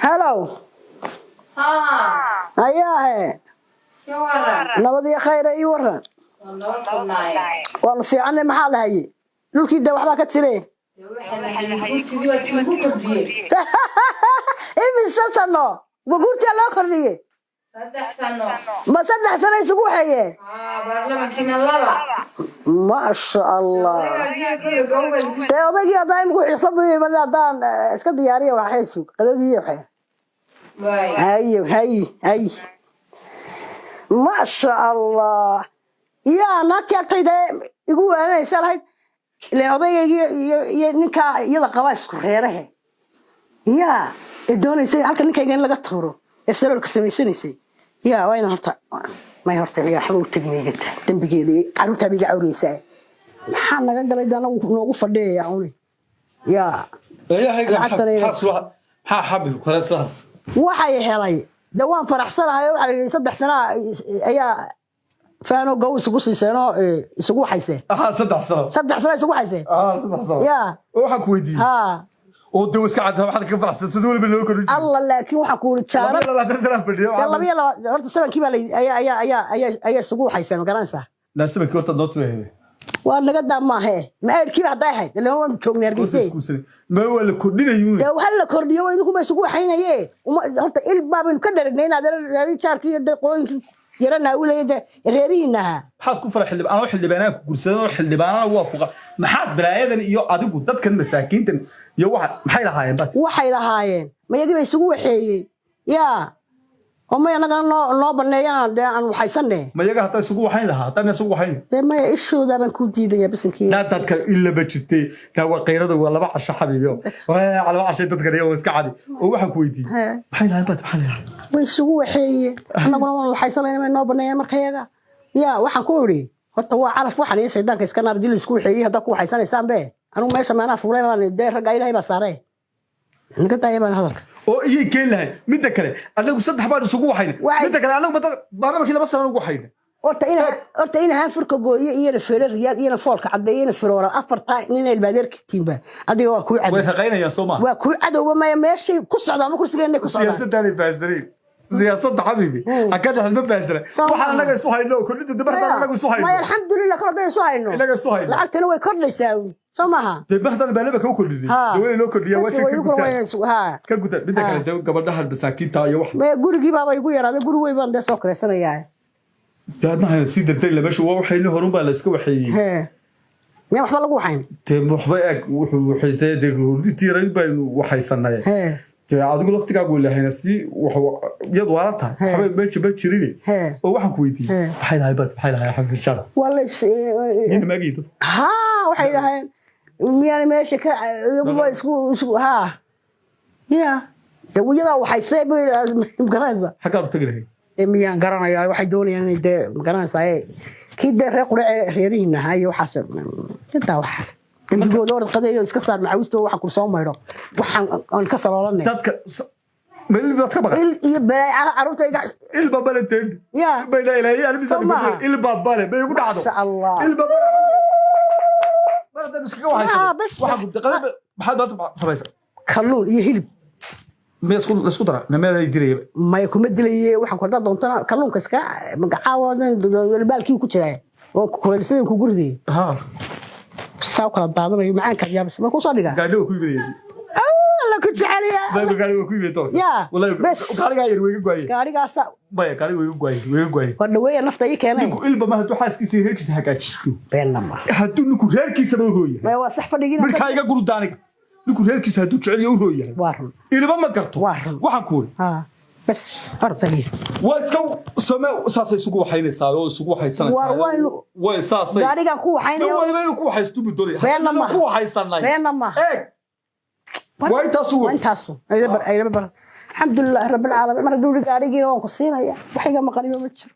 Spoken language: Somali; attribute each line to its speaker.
Speaker 1: Halow.
Speaker 2: Haa.
Speaker 1: Ayaahe.
Speaker 2: Iska waran.
Speaker 1: Nabad iyo khayra ii waran.
Speaker 2: Waa nabad qabnaaye.
Speaker 1: Waanu fiicanay. Maxaa la hayay dhulkii? Dee waxbaa ka jire.
Speaker 2: Dee waxaa la hayay gurtidii waa tii ugu kordhiyey.
Speaker 1: Imise sano ma guurtaa loo kordhiyey?
Speaker 2: 3 sano.
Speaker 1: Ma 3 sano isugu waxeeyeen?
Speaker 2: Haa, baarlamankiina laba.
Speaker 1: Maasha Allah.
Speaker 2: Odaygaagii kolley goobad ku.
Speaker 1: Dee odaygii haddaa iminku xiiso buyi mar haddaan iska diyaariya waxay sug qadadii waxay.
Speaker 2: Waay.
Speaker 1: Hay hay hay, maasha Allah. Yaa naagtii agtayda igu waaninaysa lahayd ileen odaygaygii iyo ninkaa iyada qabaa isku reerahe, yaa ee doonaysay halka ninkayga in laga tuuro ee saloolka samaysanaysay. Yaa waa inaan horta may horta yaa waxba u tegi maygata dembigeeda iyo carruurtaa ba iga cawreysaa. Maxaa naga galay? De anagu noogu fadhiyaya uni yaa.
Speaker 3: Maxaa xabib kale sidaas?
Speaker 1: Waxay helay de waan faraxsanahay. Waxaa la yidhi 3 sana ayaa faano gow isugu siiseenoo isugu waxayseen.
Speaker 3: Aha, 3 sano.
Speaker 1: 3 sano isugu waxayseen.
Speaker 3: Aha, 3 sano.
Speaker 1: Yaa.
Speaker 3: Oo waxaan ku weydiiyey oo de iska cadda waxaad ka faraxsan sida weliba loo kordhin jiray.
Speaker 1: Alla, laakiin waxaan ku uri jaara
Speaker 3: 22 sana fadhiyo.
Speaker 1: Dee laba iyo laba horta sabankii baa la ayaa isugu waxayseen, ma garanaysaa?
Speaker 3: Laa, sabankii horta noo tuwaheede.
Speaker 1: Waa naga daa maahe, ma ayrkiiba hadday ahayd ilaan waanu joognay
Speaker 3: Horta
Speaker 1: Hargeysa.
Speaker 3: Iskuusanay ma waa la kordhinayuun.
Speaker 1: Dee hal la kordhiyo waa idinkuma isugu waxaynaye. Horta il baabaynu ka dharagnay inaad jaarkii iyo dee qolooyinkii yara naawilaya dee reerihiina ahaa.
Speaker 3: Maxaad ku fara xildhibaan anoo xildhibaanaa ku guursadan oo xildhibaanana waa ku maxaad balaayadan iyo adigu dadkan masaakiintan iyo waxa maxay lahaayeen bat?
Speaker 1: Waxay lahaayeen mayagii ba isugu waxeeyey yaa oo may annagana noo baneeyana dee aan waxaysanne.
Speaker 3: Ma iyaga hataa isugu waxayn lahaa haddaan isugu waxayn?
Speaker 1: Dee maya, ishoodaa baan kuu diidaya bisankii.
Speaker 3: Daa dadka ilaba jirtay daa waa qayrada, waa 2 casho xabiibiyo, waa 2 casho dadkan iyo iska cadi. Oo waxaan ku weydiiyey maxay lahaayeen bat, maxay lahaayeen?
Speaker 1: Way isugu waxeeyeen, annaguna waan waxaysanayna, may noo baneeyaan markayaga. Yaa waxaan ku idhi horta waa calaf waxan iyo shaydaanka iska naar dii la isku waxeeyey haddaa ku waxaysanaysaan be. Anugu meesha maanaa fuulay baan dee ragga Ilaahay baa saaree, naga daaya baan hadalka.
Speaker 3: Oo iyay keen lahayn. Midda kale anagu saddex baan isugu waxayna. Midda kale anagu baarlamankii 2 sano ugu waxayna.
Speaker 1: Horta ina haan furka gooye iyona feere riyaad iyona foolka caddeeye iyona firoora afartaa nina ilmaadeerka tiimba adiga waa kuu
Speaker 3: way
Speaker 1: cadow.
Speaker 3: Raqaynayaan soo maaha?
Speaker 1: Waa kuu cadowba. Maya, meeshay ku socdaan ama kursigeenay ku socdaan.
Speaker 3: Siyaasadaaday fahansaneen, siyaasadda xabiibi ha ka dhexel ma fahansana.
Speaker 1: Soo
Speaker 3: waxaan
Speaker 1: maaha.
Speaker 3: annaga isu hayno oo kordhinta dabartaan annaga isu hayno.
Speaker 1: Maya, alxamdulilah, kor haddaan isu hayno.
Speaker 3: Inaga isu hayno.
Speaker 1: Lacagtana way kordhaysaa uun soo maaha?
Speaker 3: Dee mar haddaan baalaba kau kordhinay dee waa inay noo kordhiyaan.
Speaker 1: Bas
Speaker 3: waajib
Speaker 1: way
Speaker 3: ka
Speaker 1: igu
Speaker 3: gutaan ka gutaan. Midda kale dee gabadhahan masaakiinta iyo wax.
Speaker 1: Maya, gurigii baaba igu yaraaday, guri weyn baan dee soo kireysanayaa.
Speaker 3: Dee adna hayna sii dardari la meesha waa waxayni horun baa la iska waxeeyey.
Speaker 1: Hee, miyaan waxba lagu waxayn?
Speaker 3: Dee waxba eeg wuxuu waxaystay dee kordhintii yarayd baynu waxaysanay. Dee adigu laftigaagu ilahayna si wax iyadu waala tahay waxba meesha ma jirine. Oo waxaan ku weydiiyey maxay lahay bad, maxay lahay xabiib jara?
Speaker 1: Waa la is
Speaker 3: Miyayna maagii dadku?
Speaker 1: Haa, waxay dhaheen miyaana meesha ka iyaguba isku haa ya dee iyagaa waxaystay bay magaranaysaa.
Speaker 3: Xaggaanu tagi lahayd.
Speaker 1: Dee miyaan garanayaa? Waxay doonayaan inay dee magaranaysaa kii dee reer qurece reerihiina ahaa iyo waxaas intaa waxa dembigooda orad qadeeyo iska saar macawisto waxaan ku soo maydho waxaan aan ka saloolanay.
Speaker 3: Dadka meel baad ka maqan.
Speaker 1: Il iyo baleecaha carruurta iga
Speaker 3: Ilba bale teen.
Speaker 1: Ya.
Speaker 3: Bayna ilaahay almisa.
Speaker 1: Soo maaha.
Speaker 3: Ilba bale bay ugu dhacdo.
Speaker 1: Masha Allah.
Speaker 3: Ilba bale mar haddaan iskaga waxaysan.
Speaker 1: Ah, bas.
Speaker 3: Waxaan ku qadab maxaad maanta samaysaa?
Speaker 1: Kalluun iyo hilib.
Speaker 3: Ma isku dara nameel ay dirayba.
Speaker 1: Maya, kuma dilaye. Waxaan ku haddaad doontana kalluunka iska magacaawa baalkii ku jiraa oo kuleylsadeen kugu ridayay. Saa u kala daadanayo macaanka yaabis ma kusoo dhigaa.
Speaker 3: Gaadhi waa ku iibinayay.
Speaker 1: Alla ku jeceliya.
Speaker 3: Gaadhi waa ku iibinayay doorka.
Speaker 1: Ya,
Speaker 3: Wallahi
Speaker 1: bes.
Speaker 3: Gaadhigaa yar weyga gooyay.
Speaker 1: Gaadhigaasa.
Speaker 3: Maya, gaadhiga weyga gooyay, weyga gooyay.
Speaker 1: War dhaweeya nafta ii keenay.
Speaker 3: Ninku ilba ma hadduu xaaskiisa iyo reerkiisa hagaajisto.
Speaker 1: Beenna ma.
Speaker 3: Hadduu ninku reerkiisaba u rooyahay.
Speaker 1: Maya, waa sax fadhigiina.
Speaker 3: Midkaa iga gurda aniga, ninku reerkiisa hadduu jecel yahay u rooyahay.
Speaker 1: Waa run.
Speaker 3: Ilba ma garto.
Speaker 1: Waa run.
Speaker 3: Waxaan ku uri
Speaker 1: Ha, bes ortagi.
Speaker 3: Waa iska same saasay isugu waxaynaysaa oo isugu waxaysanaysaa.
Speaker 1: War
Speaker 3: way saasay.
Speaker 1: Gaadhigaan ku
Speaker 3: Nin
Speaker 1: waxaynaya.
Speaker 3: waliba inuu ku waxaysto buu doonaya.
Speaker 1: Beenna
Speaker 3: Haddii
Speaker 1: maaha.
Speaker 3: ku waxaysanay.
Speaker 1: Beenna maaha.
Speaker 3: Eeg, waa intaasu.
Speaker 1: Waa intaasu. Ayla bar, alxamdulilah rabbilcaalamiin. Mar hadduu gaadhigiina waan ku siinaya, wax iga maqaniba ma jiro.